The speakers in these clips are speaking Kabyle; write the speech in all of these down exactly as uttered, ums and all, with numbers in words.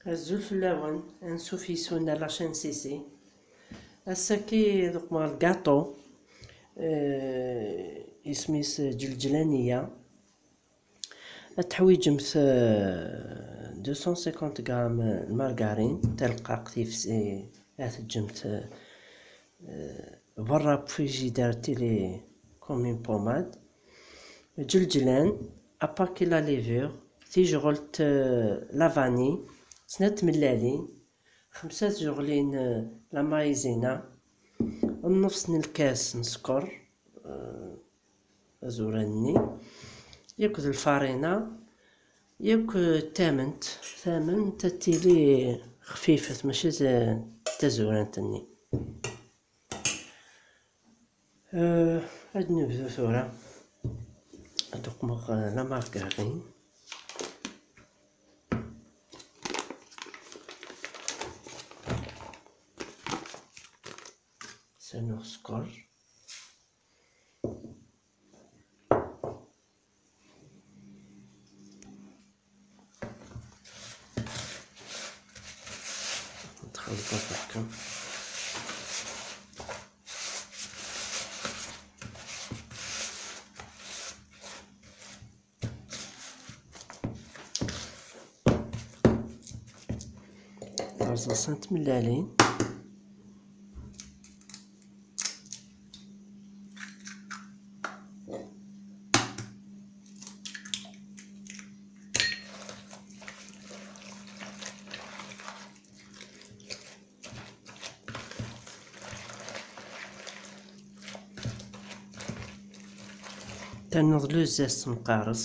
Azul fell-awen, ansuf yes-wen ar la chaîne C C. Ass-agi d uqmer lgaṭu, eh, isem-is ǧelǧlaniya. Ad teḥwiǧemt, eh, deux cent cinquante grammes n margarine, talqaqt, ifsi, ad teǧǧemt, eh, berra n frigidaire tili comme une pommade. Ǧelǧlan, apaki la levure, tijɣelt, eh, la vanille, snat tmellalin, xemsa tjeɣlin, eh, la maïzena, nnefs n lkas n sskeṛ, eh, azuran-nni, yakk d lfarina, yakk d tament. Tament ad tili xfifet, mačči d tazurant-nni. Eh, ad nebdu tura. Ad uqmeɣ, eh, la margarine. Sernuɣ sskeṛ. Txelṭeḍ akka. Terẓa-sent tmellalin. Ternuḍ le zeste n lqares.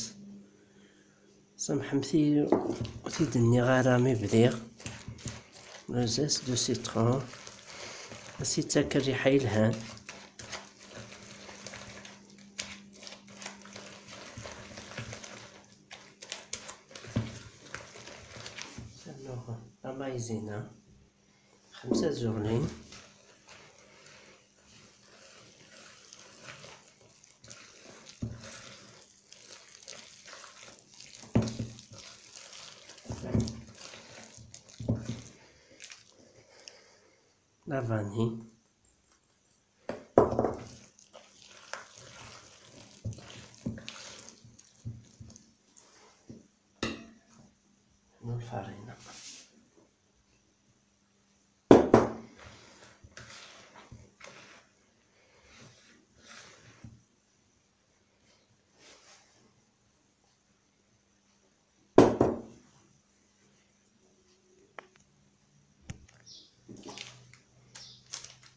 Samḥemt-iyi ur t-id-nniɣ ara mi bdiɣ. Le zeste de citron. Ad s-yettak rriḥa yelhan. Ternuḍ la maïzena. Xemsa zuɣlin. La vanille. Lfarina.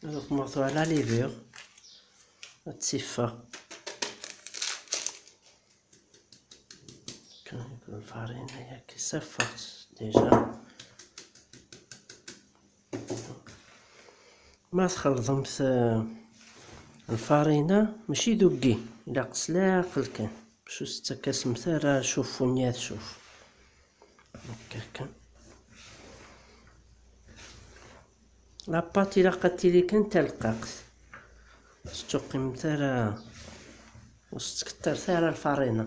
Donc, morceau à la levure. Ad tt-iffeɣ. Kan lfarina yak isaffeɣ déjà. Ma txelḍemt, eh, lfarina, mačči d uggi, ilaq s leɛqel kan, bac ur s-tettakasemt ara cuf, win ad cuf. Akka kan. La pâte ilaq ad tili kan talqaqt. Ur s-tuqimemt ara, ur s-tkettret ara lfarina.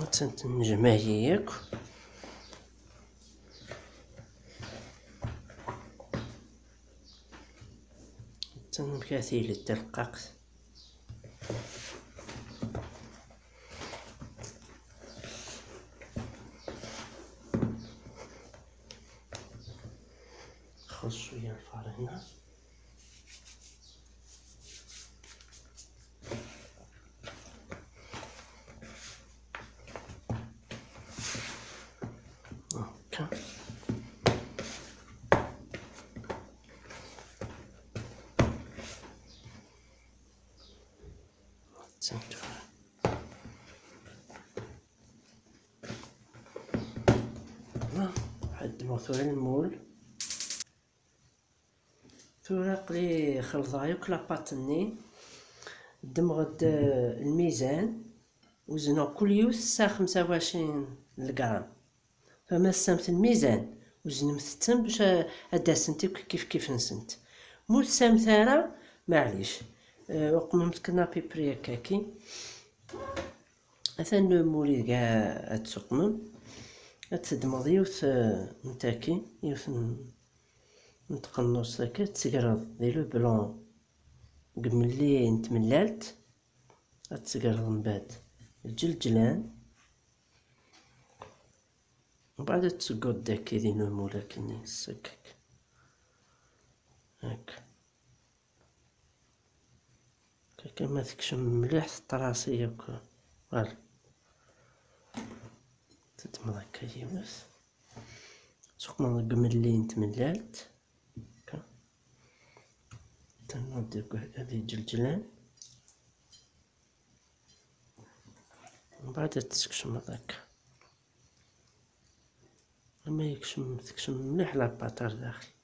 Ad tent-nejmeɛ yakk. Amek ara tili talqaqt. Xeṣṣ cwiya lfarina. هكا. تسنتو. Ad ddmeɣ tura lmul. Tura aql-i xelḍeɣ yakk la pâte-nni. Ddmeɣ-d, eh, lmizan. Wezneɣ kul yiwet tesɛa xemsa u ɛecrin n lgram. Fama tesɛamt lmizan, weznemt-ten bac a-, ad d-asent akk kif kif-nsent. Ma ur tesɛamt ara, maɛlic. Eh, uqmemt kan à peu près akkaki. Atan lmul ideg ad tuqmem. Ad teddmeḍ yiwet, eh, n taki, yiwet n, n tqennust akka, ad tt-tegreḍ di le blanc deg umelli n tmellalt, ad tt-tegreḍ mbeɛd lǧelǧlan, mbeɛd ad tegguḍ daki di lmul akkenni, s akkak. Akka. Akka ma tekcem mliḥ teṭṭerasi yakk. Voilà. Teddmeḍ akka yiwet. Tuqmeḍ deg umelli n tmellalt. Akka. Tennuḍ deg ad iǧelǧlan. Mbeɛd ad teskecmeḍ akka. Ama yekcem, tekcem mliḥ la pâte ar daxel.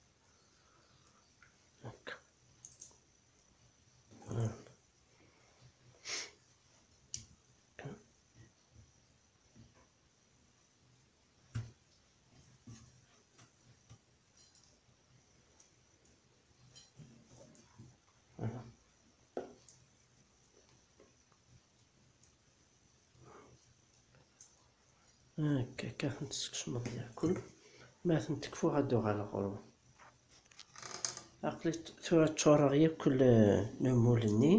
Akka. Akka, akka tent-teskecmeḍ yakk. Ma tent-tekfuḍ ad d-uɣaleɣ ɣur-wen. Aql-i t-, tura ččureɣ yakk le-, lmul-nni.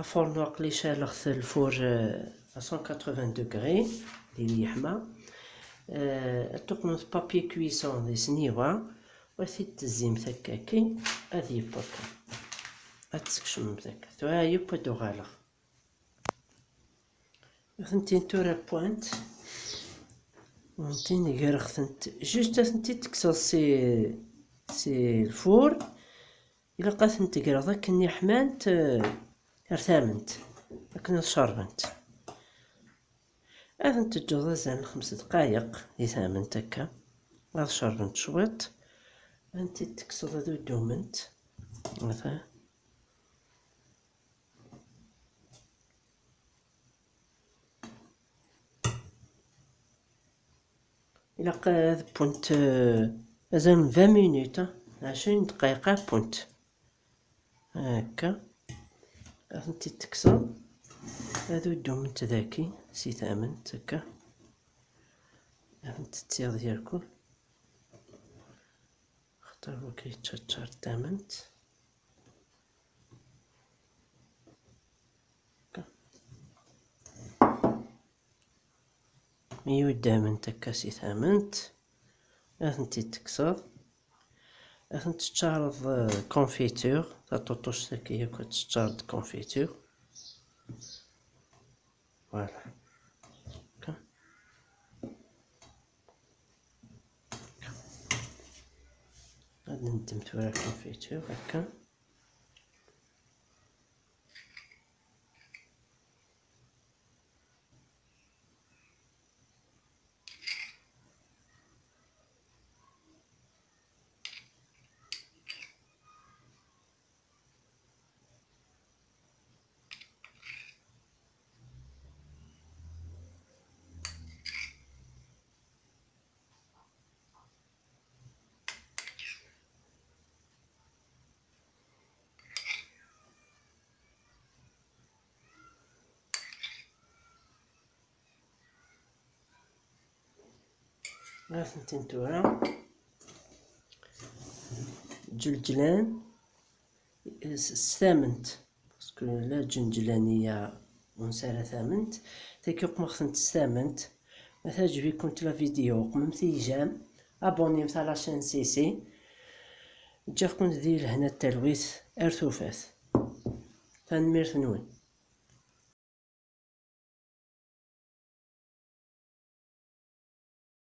Afurnu aql-i cɛleɣ-t lfur, euh, à cent quatre-vingts degrés, di yeḥma. Euh, ad tuqmemt papier cuisson di sniwa, u ad t-id-tezzimt akka akkin, ad yewweḍ. Ad teskecmemt akka. Tura yakk ad d-uɣaleɣ. Atenti tura pwant. Atenti greɣ-tent. Juste atenti tekseḍ si, si lfur. Ilaq ad tent-tegreḍ akken i ḥmant, eh, ar tament, akken ad cerbent. Ad tent-teǧǧeḍ azal n xems dqayeq di tament akka, ad cerbent cwiṭ, ad tent-id-tekkseḍ ad udument. Ata. Ilaq ad wwent, eh, azal n vingt minutes, ah, ɛecrin dqayeq ad wwent. Akka. Ad tent-id-tekkseḍ. Ad udument daki, si tament, akka. Ad tent-tettiḍ yerkul. Xaṭer wagi yettaččar tament. Akka. Mi uddament akka si tament, ad tent-id-tekkseḍ, ad tent-teččareḍ, eh, confiture, taṭuṭuct-agi yakk ad teččareḍ confiture. Voilà. Akka. Ad neddem tura confiture, akka. Atentin tura ǧelǧlan s, s tament, parce que la ǧenǧlaniya ur nesɛi ara tament. Tagi uqmeɣ-tent s tament. Ma teɛǧeb-ikent la vidéo, qmemt-iyi j'aime, abonnemt à la chaîne C C. Ǧǧiɣ-kent di lehna d talwit ar tufat. Tanemmirt-nwen.